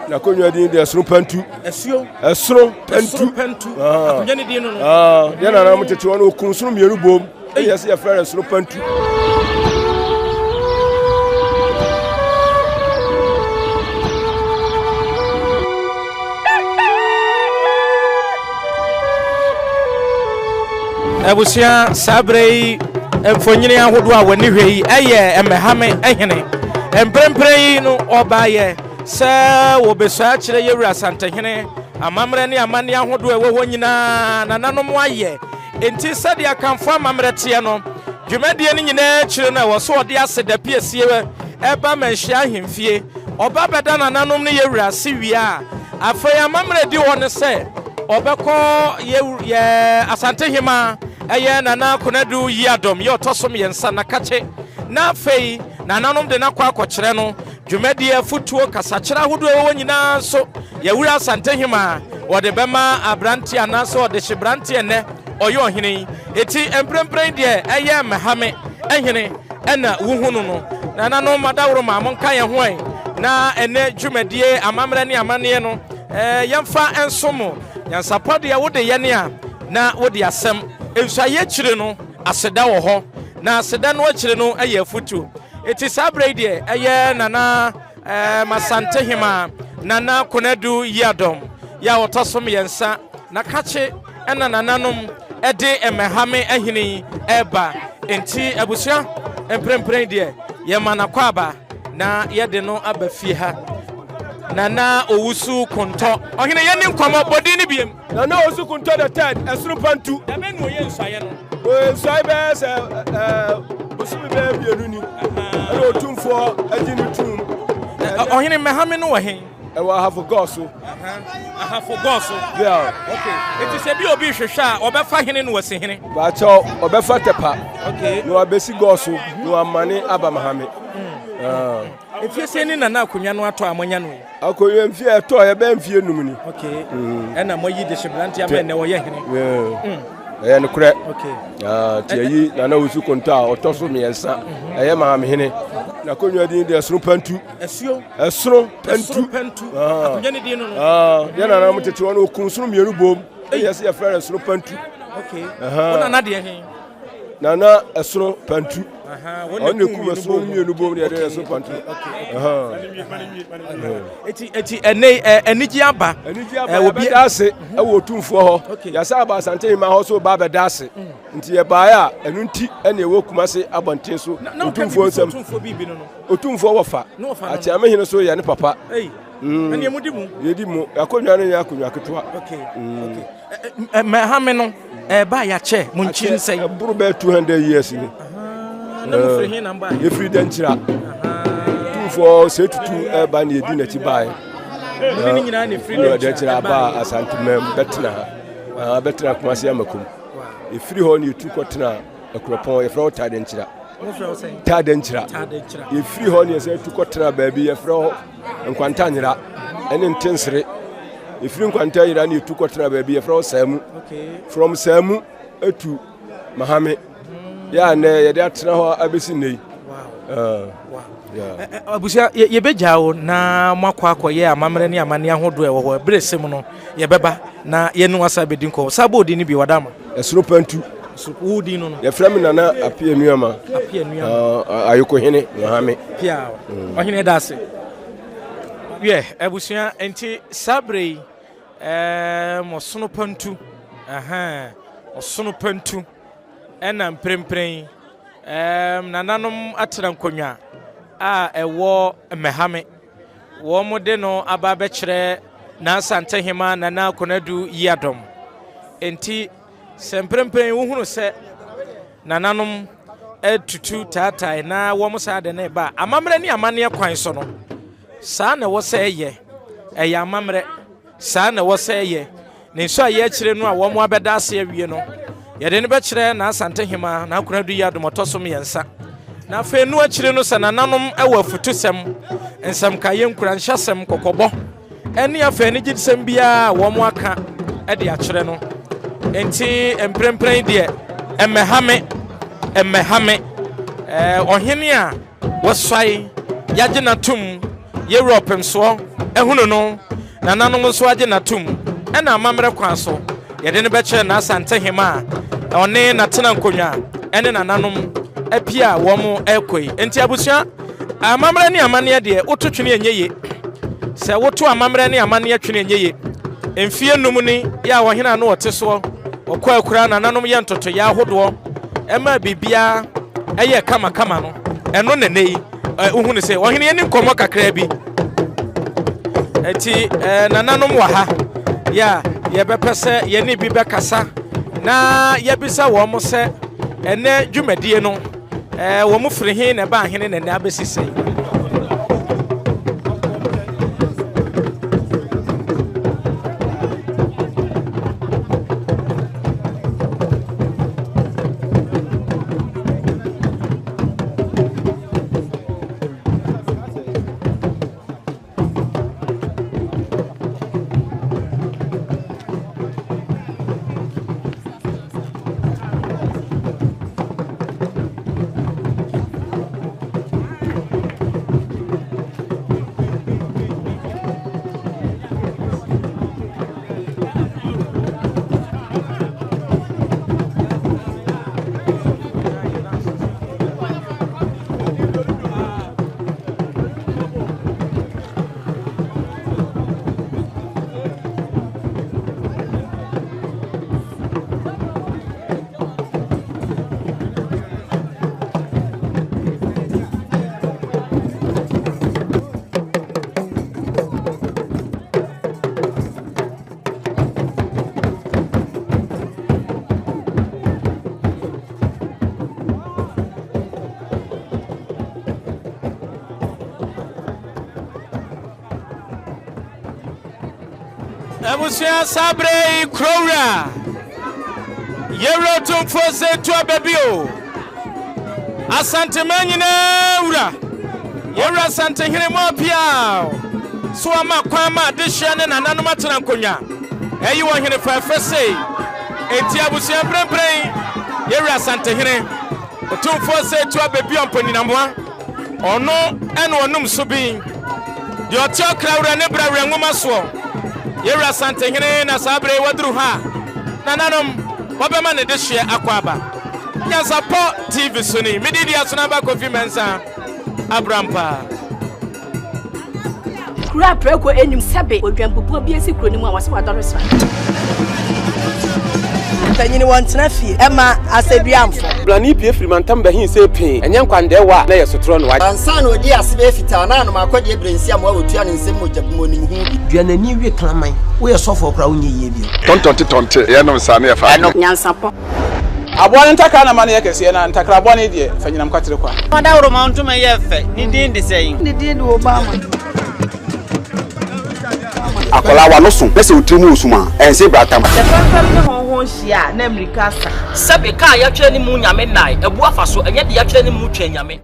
N'akonnwa din de Ɛsono Pantu. Ɛsuo. Ɛsono Pantu. Ɛsono Pantu. Ah. Akonnwa ne din no no. Ah, yɛn nananom tete hɔ no okun sono mmienu bom. Ɛyɛ sɛ yɛfrɛ no Ɛsono Pantu. Abusua, saa berɛ yi mfonini ahodoɔ a w'ani hwɛ yi ɛyɛ Mmɛhame hene. Mprempren yi no ɔbaeɛ sɛ wɔbɛsua akyerɛ yɛwura Asantehene amammerɛ ne amanneɛ ahodoɔ a ɛwɔ hɔ nyinaa nananom ayɛ. Enti sɛdeɛ Akanfoɔ amammerɛ teɛ no, dwumadie no nyinaa akyire no ɛwɔ sɛ ɔde aseda piesie ɛba Manhyia ahemfie. Ɔba bɛda nananom ne yɛwura ase wie a, afei amammerɛ a ɛdi hɔ ne sɛ ɔbɛkɔ yɛ yɛ Asantehema ɛyɛ Nana Konadu Yiadom yɛ ɔtɔ so mmiɛnsa Nakakye na afei nananom de no akɔ akɔkyerɛ no dwumadie, afutuo, kasakyerɛ ahodoɔ ɛwɔ hɔ nyinaa nso yɛwura Asantehema wɔde bɛma aberanteɛ anaasɛ ɔdehye beranteɛ nnɛ ɔyɛ ɔhene yi. Eti mprempren deɛ ɛyɛ Mmɛhame hene ɛna wohu no no. Nananom adaworoma monka yɛn ho ɛ na ɛnɛ dwumadie amammerɛ ne amanneɛ no yɛmfa nsom mo. Nyansapɔ deɛ wode yɛne a na wode asɛm. Nsuaeɛ akyire no aseda wɔ hɔ na aseda no akyire no yɛ afutuo. Eti saa berɛ yi deɛ ɛyɛ Nana Masantehema Nana Konadu Yiadom yɛ a ɔtɔ so mmiɛnsa na kakye ɛna nananom de Mmɛhame ahene yi reba. Enti abusua, mprempren deɛ yɛma no akwaaba na yɛde no aba fie ha. Nana Owusu Kontɔ. Ɔhene, yɛnni nkɔmmɔ, bɔ din no biem. Nana Owusu Kontɔ the third, Ɛsono Pantu. Da bɛn na ɔyɛ nsuaeɛ no? Ɔyɛ nsuae bɛyɛ sɛ ɛɛ bosome bɛyɛ mmienu ni. Ɛna Otumfoɔ agye no tum. Ɔhene, Mmɛhame no wɔ he? Ɛwɔ Ahafo Gɔɔ so. Ahafo Gɔɔ so. Yeah. Okay. Eti sɛ bi obi hwehwɛ a, ɔbɛfa hene na wasi hene. Baakyɛw, ɔbɛfa Tɛpa. Okay. Na wabɛsi Gɔɔ so na wamane aba Mahame. Ah. Efie sɛ ni nana akonnwa no atɔ a moanya no yi. Akonnwa mfie ɛtɔ yɛ bɛn mfie num ni. Okay. Ɛna moayi de hyɛ berante ama ɛnɛ wɔyɛ hene. Yeah. Ɛyɛ nokorɛ. Okay. Ah, nti ayi Nana Owusu Kontɔ a ɔtɔ so mmiɛnsa. Ɛyɛ Mahame hene. N'akonnwa din deɛ Ɛsono Pantu. Asuo. Ɛsono Pantu. Ɛsono Pantu. Ah. Akonnwa ne din no no. Ah, yɛn nananom tete hɔ no okun sono mmienu bom. Ɛyɛ sɛ yɛfrɛ no Ɛsono Pantu. Okay. Wo nana deɛ he? Nana Ɛsono Pantu. Ɔno na ekum ɛsono mmienu bom na yɛde Ɛsono Pantu. Eti eti ɛnɛ ɛ anigye aba. Anigye aba yɛbɛda ase ɛwɔ Otumfoɔ hɔ. Yɛsan aba Asantehema hɔ so ba abɛda ase. Nti yɛbaeɛ a ɛno nti ɛna ɛwɔ Kumase abɔnten so. Otumfoɔ nsam. Otumfoɔ wɔfa. Akyeame hene so yɛ ne papa. Ɛnneɛ mo di mu. Yɛdi mu. Akonnwa no nyɛ akonnwa ketewa. Okay. Okay. Mɛhame no ɛba yɛakyɛ mo nkyi nsɛn. Ɛboro bɛyɛ 200 years ni. Na mo firi he na mba? Yɛfiri Dankyira. Otumfoɔ sɛ tutu ɛba ne yɛdi n'akyi baeɛ. Mo ne nyinaa na ɛfiri Dankyira ba Asantemam bɛtena ha. Bɛtena Kumase Amakom. Yɛfiri hɔ ne yɛtu kɔtena Akuropɔn yɛfrɛ hɔ Tadankyira. Tadankyira. Yɛfiri hɔ ne yɛsɛ tu kɔtena baabi yɛfrɛ hɔ Nkwanta Nyera ɛne Ntensere. Yɛfiri Nkwanta Nyera ne yɛtu kɔtena baabi yɛfrɛ hɔ Saamu. From Saamu etu Mahame. Yɛ a nnɛ yɛde atena hɔ abɛsi nnɛ yi. Abusua yɛbɛgyaa wo na moakɔ akɔyɛ amammerɛ ne amanneɛ ahodoɔ ɛwɔ hɔ. Ɛberɛ sɛ mu no yɛbɛba na yɛne wasa bɛdi nkɔmmɔ. Saa bɔ odin no bi wada ama. Ɛsoro Pantu. Wo din no no. Yɛfrɛ me Nana Apia Nuama. Apia Nuama. Ayokohene Mahame. Pia. Ɔhene da ase. Wiɛ, abusua nti saa berɛ yi ɔsono Pantu. Ɔsono Pantu ɛna mprempren yi nananom atena nkonnwa a ɛwɔ Mmɛhame. Wɔn de no aba abɛkyerɛ n'Asantehema Nana Konadu Yiadom. Enti sɛ mprempren wohunu sɛ nananom atutu taatae na wɔn saa de no ba amammerɛ ne amanneɛ kwan so no, saa na ɛwɔ sɛ ɛyɛ. Ɛyɛ amammerɛ. Saa na ɛwɔ sɛ ɛyɛ. Ne nsu a yɛakyerɛ no a wɔn abɛda ase awie no, yɛde no bɛkyerɛ n'Asantehema, n'Akonadu Yiadom ɔtɔ so mmiɛnsa. Na afei no akyire no, sɛ nananom wɔ afutusɛm, nsɛmkaeɛ, nkuranhyɛsɛm, kɔkɔbɔ, ɛne afei anigyesɛm biara a wɔn aka de akyerɛ no. Enti mprempren deɛ, ɛmmɛha me, ɛmmɛha me. Ɔhene a wɔsuae, yɛagye no atom. Yɛwura Ɔpemsoɔ ahunu no, nananom nso agye no atom, ɛna amammerɛ kwan so yɛde no bɛkyerɛ n'Asantehema a ɔne n'atena nkonnwa ne nananom apue a wɔn rekɔ yi. Enti abusua, amammerɛ ne amanneɛ deɛ woto twene ɛnyɛ ye. Sɛ woto amammerɛ ne amanneɛ twene ɛnyɛ ye. Mfie num ni yɛ a ɔhene a na ɔte soɔ, ɔkɔ akura nananom yɛ ntotoeɛ ahodoɔ ɛma biribiara ɛyɛ kamakama no, ɛno na ɛnɛ yi wohu no sɛ ɔhene yɛni nkɔmmɔ kakraa bi. Enti nananom wɔ ha yɛ a yɛbɛpɛ sɛ yɛne bi bɛkasa na yɛbisa wɔn sɛ ɛnɛ dwumadie no wɔn firi he na ɛbaa hene na ɛnɛ abɛsi sɛn. Abusua saa berɛ yi kurowura yɛwura otumfoɔ sɛ tu aba bio Asantema nyinaa wura yɛwura Asantehene mu apiaw so ama kwan ma adehyeɛ ne nananom atena nkonnwa ɛyi wɔ hene fɛfɛ sei enti abusua mprempren yɛwura Asantehene otumfoɔ sɛ tu aba bio mponyinamoa Ɔno na ɔnom subin, deɛ ɔte ɔkra wura ne bra wura nwoma soɔ. Yɛwura Asantehene na saa berɛ yi waduru ha a, nananom, wɔbɛma ne dehyeɛ akɔ aba. Nyansapɔ TV so ni, me din de Asonaba Kofi Mensah Abrampah. Kuro a prako nnim sɛbe odwanbubuo bi asi kuro no mu a wɔse wadɔre sra. Mpanyin wɔntena fie ɛma asɛduamfo. Blani pue firi mantam bɛhe see pee, ɛnyɛ nkwandɛɛwa a na ɛyɛ sotorɔ no. Ansa na ɔdii ase bɛyɛ fitaa na anom akɔdeɛ berɛ nsi amoa wɔtua ne nsam mogya bi mu ɔnim ho bi. Dua n'ani we kraman. Woyɛ sɔfoɔ koraa wonyɛ yie bio. Tɔntɔnte tɔnte yɛnom saa ne yɛfa adwene. Nyansapɔ. Aboa no ntakra na ma no yɛ kɛseɛ, na ntakra bɔne deɛ, fa nyinam kwatere kwa. Ɔdawuroma ntoma yɛ fɛ, ne din de sɛn? Ne din de Obama. Akwadaa w'ano so na sɛ wo tiri mu wɔ sum a, ɛnse bratam. Sɛ fɛmfɛm ne hɔnho hyia a, na mmirika asa. Sɛbe, ka a yɛatwerɛ ne mu Nyame nnae, abu afa so, ɛnyɛ deɛ yɛatwerɛ ne mu Twɛn Nyame.